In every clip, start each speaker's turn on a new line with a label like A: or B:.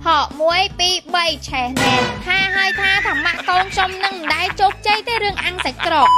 A: ហក1 2 3ឆេះណែថាឲ្យថាថាម៉ាក់កូនខ្ញុំនឹងមិនដែលជោគជ័យទេរឿងអាំងសាច់ក្រក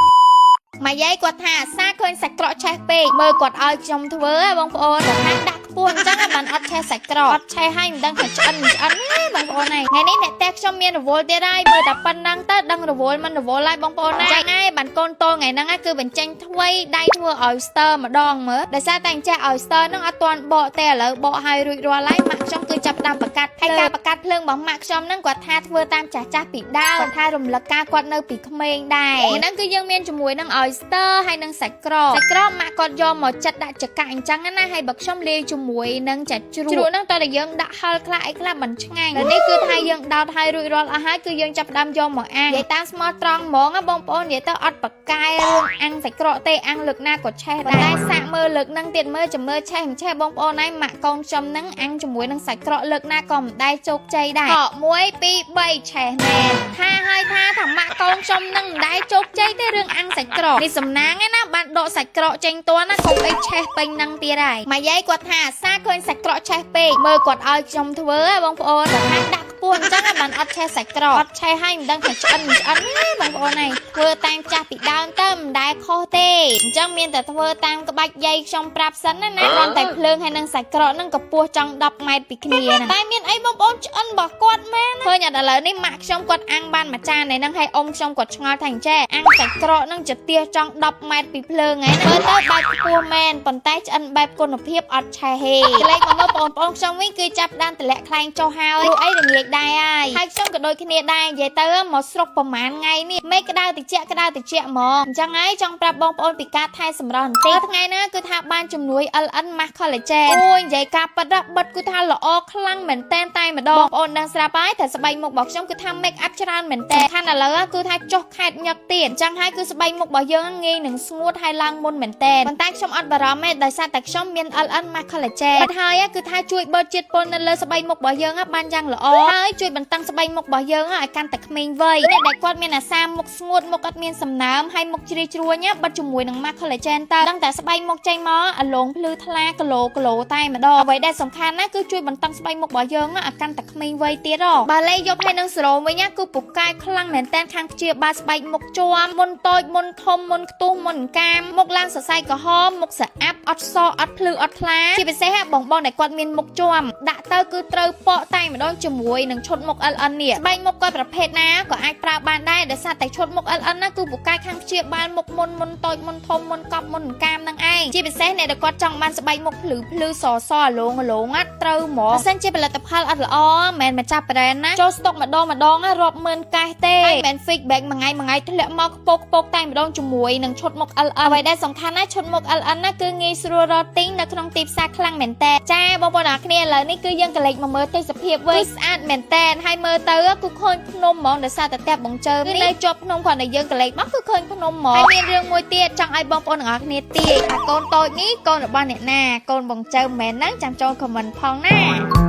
A: ម៉ាយាយគាត់ថាអាសាឃើញសាច់ក្រកឆេះពេកមើលគាត់ឲ្យខ្ញុំធ្វើហ៎បងប្អូនគាត់ថាដាក់ខ្ពស់អញ្ចឹងឲ្យបានអត់ឆេះសាច់ក្រកអត់ឆេះឲ្យមិនដឹងថាឆ្អិនមិនឆ្អិនណាបងប្អូនហើយថ្ងៃនេះអ្នកផ្ទះខ្ញុំមានរវល់ទៀតហើយមើលតែប៉ុណ្ណឹងទៅដឹងរវល់មិនរវល់ហើយបងប្អូនណាចឹងហើយបានកូនតូថ្ងៃហ្នឹងគឺបញ្ចេញថ្វីដៃធ្វើឲ្យស្ទើម្ដងមើលដោយសារតែអញ្ចេះឲ្យស្ទើហ្នឹងអត់ទាន់បកទេឥឡូវបកឲ្យរួចរាល់ហើយម៉ាក់ខ្ញុំគឺចាប់ផ្ដើមបង្កាត់ហើយការបង្កាត់ភ្លើងរបស់ម៉ាក់ខ្ញុំហ្នឹងគាត់ថាធ្វើតាមចាស់ចាស់ពីដើមគាត់ថារំលឹកការគាត់នៅពីក្មេងដែរហ្នឹងគឺយើងមានជាមួយនឹង oyster ហើយនឹងសាច់ក្រកសាច់ក្រកម៉ាក់គាត់យកមកចិតដាក់ចកាក់អញ្ចឹងណាហើយបើខ្ញុំលាយជាមួយនឹងចាច់ជ្រក់ជ្រក់ហ្នឹងតើតែយើងដាក់ហឹលខ្លះអីខ្លះមិនឆ្ងាញ់តែនេះគឺថាយើងដោតឲ្យរួចរាល់អស់ហើយគឺយើងចាប់ផ្ដើមយកមកអាំងនិយាយតាមស្មោះត្រង់ហ្មងណាបងប្អូននិយាយទៅអត់ប្រកែរឿងអាំងសាច់ក្រកទេអាំងលើកណាក៏ឆេះដែរតែសាកមើលលើកហ្នឹងទៀតមើលចាំមើលឆេះមិនឆេះបងប្អូនហើយម៉ាក់កូនខ្ញុំហ្នឹងអាំងជាមួយនឹងសាច់ក្រកលើកណាក៏មិនដែរជោគជ័យដែរហក1 2 3ឆេះណែថាឲ្យថាថាម៉ាក់កូនខ្ញុំហ្នឹងមិនដែរជោគជ័យទេរឿងអាំងសាច់ក្រកនេះសំណាងឯណាបានដកសាច់ក្រកចេញតណាកុំអីឆេះពេញហ្នឹងទៀតហើយម៉ាយាយគាត់ថាអាសាឃើញសាច់ក្រកឆេះពេកមើលគាត់ឲ្យខ្ញុំធ្វើហ៎បងប្អូនគាត់ថាដាក់ខ្ពស់អញ្ចឹងឲ្យបានអត់ឆេះសាច់ក្រកអត់ឆេះឲ្យមិនដឹងថាឆ្អិនមិនឆ្អិនណាបងប្អូនហើយធ្វើតាមចាស់ពីដើមទៅមិនដែលខុសទេអញ្ចឹងមានតែធ្វើតាមក្បាច់យាយខ្ញុំប្រាប់សិនណាណាគ្រាន់តែភ្លើងហើយនឹងសាច់ក្រកហ្នឹងកម្ពស់ចង់10ម៉ែត្រពីគ្នាហ្នឹងតែមានអីបងប្អូនឆ្អិនរបស់គាត់មែនឃើញអត់ឥឡូវនេះម៉ាក់ខ្ញុំគាត់អាំងបានមួយចានឯហ្នឹងហើយអ៊ំខ្ញុំគាត់ឆ្ងល់ថាអញ្ចេះអាំងសាច់ក្រកហ្នឹងចទៀសចង់10ម៉ែត្រពីភ្លើងឯហ្នឹងមើលទៅបែបខ្ពស់មែនប៉ុន្តែឆ្អិនបែបគុណភាពអត់ឆេះទេចលេចមកមើលបងប្អូនខ្ញុំវិញគឺចាប់ដើមតម្លាក់ខ្លែងចុះហើយព្រោះអីរងាចដែរហើយហើយខ្ញុំក៏ដូចគ្នាដែរនិយាយទៅមកស្រុកប្រហែលថ្ងៃនេះមេឃក្តៅតិចក្តៅតិចហ្មងអញ្ចឹងហើយចង់ប្រាប់បងប្អូនពីការថែសម្រស់បន្តិចថ្ងៃណាគឺថាបានជំនួយ LN Max Collagen អូយនិយាយការប៉ិតបិទគឺថាល្អខ្លាំងមែនតែនតែម្ដងបងប្អូនដឹងស្រាប់ហើយតែស្បែកមុខរបស់ខ្ញុំគឺថា make up ច្រើនមែនតើខាងឥឡូវគឺថាចុះខែតញឹកទៀតអញ្ចឹងហើយគឺស្បែកមុខរបស់យើងងាយនឹងស្ងួតហើយឡើងមុនមែនតើប៉ុន្តែខ្ញុំអត់បារម្ភទេដោយសារតែខ្ញុំមាន LN Max Collagen បិទហើយគឺថាជួយបឺតជាតិពុលនៅលើស្បែកមុខរបស់យើងបានយ៉ាងល្អហើយជួយបន្តឹងស្បែកមុខរបស់យើងឲ្យកាន់តែក្មេងវ័យអ្នកដែលគាត់មានអាសាមុខស្ងួតមុខអត់មានសំណើមហើយមុខជ្រីជ្រួញបិទជាមួយនឹង Max Collagen ទៅដឹងតែស្បែកមុខចេញមកអាឡងភ្លឺថ្លាគីឡូគីឡូតែម្ដងអ្វីដែលសំខាន់ណាគឺជួយបន្តឹងស្បែកមុខរបស់យើងឲ្យកាន់តែក្មេងវ័យទៀតហ៎បើលេយប់ហើយនឹងសេរ៉ូមវិញគឺពូកែខ្លាំងមែនតើខាងព្យាបាលស្បែកមុខជាប់មុនតូចមុនធំមុនខ្ទុះមុនកាមមុខឡើងសរសៃក្រហមមុខស្អាប់អត់សអត់ភ្លឺអត់ថ្លាជាពិសេសបងបងដែលគាត់មានមុខជាប់ដាក់ទៅគឺត្រូវប៉កតែម្ដងជាមួយនឹងឈុតមុខ LN នេះស្បែកមុខគាត់ប្រភេទណាក៏អាចប្រើបានដែរដោយសារតែឈុតមុខ LN ណាគឺពូកែខាងព្យាបាលមុខមុនមុនតូចមុនធំមុនកប់មុនកាមនឹងឯងជាពិសេសអ្នកដែលគាត់ចង់បានស្បែកមុខភ្លឺភ្លឺសសអាឡងអាឡងណាត្រូវហ្មងបើសិនជាផលិតផលអត់ល្អមិនមែនម្ចាស់ brand ណាចូលស្តុកម្ដងម្ដងណារាប់ម៉ឺនកេសទេហើយមិន feedback មួយថ្ងៃមួយថ្ងៃធ្លាក់មកខ្ពកខ្ពកតែម្ដងជាមួយនឹងឈុតមុខ LN អ្វីដែលសំខាន់ណាឈុតមុខ LN ណាគឺងាយស្រួលរកទិញនៅក្នុងទីផ្សារខ្លាំងមែនតើចាបងប្អូនអរគ្នាឥឡូវនេះគឺយើងក៏លេចមកមើលទេសភាពវិញគឺស្អាតមែនតើហើយមើលទៅគឺឃើញភ្នំហ្មងដោយសារតែផ្ទះបងជើមនេះនៅជាប់ភ្នំគ្រាន់តែយើងក៏លេចមកគឺឃើញភ្នំហ្មងហើយមានរឿងមួយទៀតចង់ឲ្យបងប្អូនទាំងអស់គ្នាទាយថាកូនតូចនេះកូនរបស់អ្នកណាកូនបងជើមមែនហ្នឹងចាំចូល comment ផងណា។